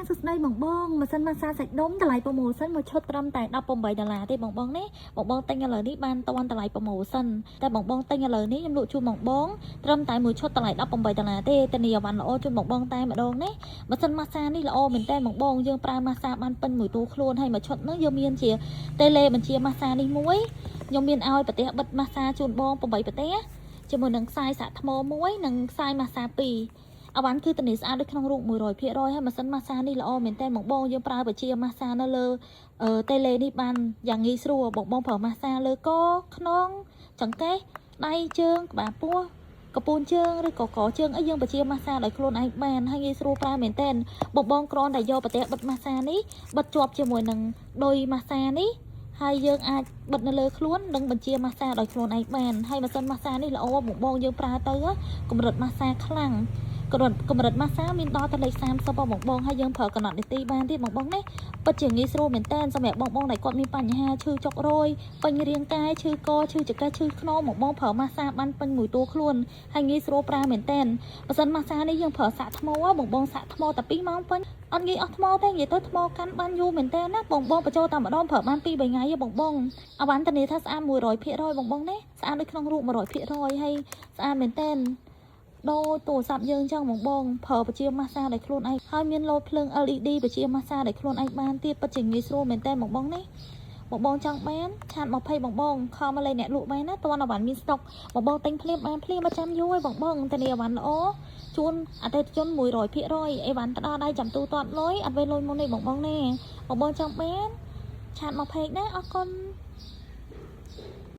សួស្តីបងបងម៉ាស៊ីនម៉ាស្សាសាច់ដុំតម្លៃ promotion មួយឈុតត្រឹមតែ18ដុល្លារទេបងបងណាបងបងទិញឥឡូវនេះបានតាន់តម្លៃ promotion តែបងបងទិញឥឡូវនេះខ្ញុំលក់ជូនបងបងត្រឹមតែមួយឈុតតម្លៃ18ដុល្លារទេធានាអីវ៉ាន់ល្អជូនបងបងតែម្ដងណាម៉ាស៊ីនម៉ាស្សានេះល្អមែនតើបងបងយើងប្រើម៉ាស្សាបានពេញមួយតួខ្លួនហើយមួយឈុតហ្នឹងយើងមានជាតេឡេបញ្ជាម៉ាស្សានេះមួយខ្ញុំមានឲ្យប្រទេសបិទម៉ាស្សាជូនបង8ប្រទេសជាមួយនឹងខ្សែសាក់ថ្មមួយនិងខ្សែម៉ាស្សា2អវ៉ាន់គឺធានាស្អាតដូចក្នុងរូប100%ហើយម៉ាស៊ីនម៉ាស្សានេះល្អមែនតើបងបងយើងប្រើបជាម៉ាស្សានៅលើតេឡេនេះបានយ៉ាងងាយស្រួលបងបងប្រើម៉ាស្សាលើកខ្នងចង្កេះដៃជើងក្បាលពោះកពូនជើងឬក៏កជើងអីយើងបជាម៉ាស្សាដោយខ្លួនឯងបានហើយងាយស្រួលប្រើមែនតើបងបងគ្រាន់តែយកប្រទេសបិទម៉ាស្សានេះបិទជាប់ជាមួយនឹងឌុយម៉ាស្សានេះហើយយើងអាចបិទនៅលើខ្លួននិងបញ្ជាម៉ាស្សាដោយខ្លួនឯងបានហើយម៉ាស៊ីនម៉ាស្សានេះល្អបងបងយើងប្រើទៅកម្រិតម៉ាស្សាខ្លាំងកម្រិតកម្រិតម៉ាស្សាមានដល់ទៅលេខ30បងបងហើយយើងប្រើកំណត់នាទីបានទៀតបងបងណាពិតជាងាយស្រួលមែនតើសម្រាប់បងបងដែលគាត់មានបញ្ហាឈឺចុករយពេញរាងកាយឈឺកឈឺចង្កេះឈឺខ្នងបងបងប្រើម៉ាស្សាបានពេញមួយតួខ្លួនហើយងាយស្រួលប្រើមែនតើម៉ាស៊ីនម៉ាស្សានេះយើងប្រើសាក់ថ្មបងបងសាក់ថ្មតែ2ម៉ោងពេញអត់ងាយអស់ថ្មទេនិយាយទៅថ្មកាន់បានយូរមែនតើណាបងបងបញ្ចូលតែម្ដងប្រើបាន2 3ថ្ងៃបងបងអវ៉ាន់ធានាថាស្អាត100%បងបងណាស្អាតដូចក្នុងរូប100%ហើយស្អាតមែនតើដូចទូរស័ព្ទយើងចឹងបងបងប្រើបជាម៉ាស្សាដោយខ្លួនឯងហើយមានលោតភ្លើង LED បជាម៉ាស្សាដោយខ្លួនឯងបានទៀតពិតជាងាយស្រួលមែនតើបងបងណាបងបងចង់បាន chat 20បងបងខំមកលេខអ្នកលក់បានណាតន់អវ៉ាន់មានស្តុកបងបងទិញភ្លាមបានភ្លាមមកចាំយូរឯងបងបងធានាអវ៉ាន់ល្អជូនអតិថិជន100%អីវ៉ាន់ទៅដល់ដៃចាំទូទាត់លុយអត់វេលុយមុននេះបងបងណាបងបងចង់បាន chat មក page ណាអរគុណ។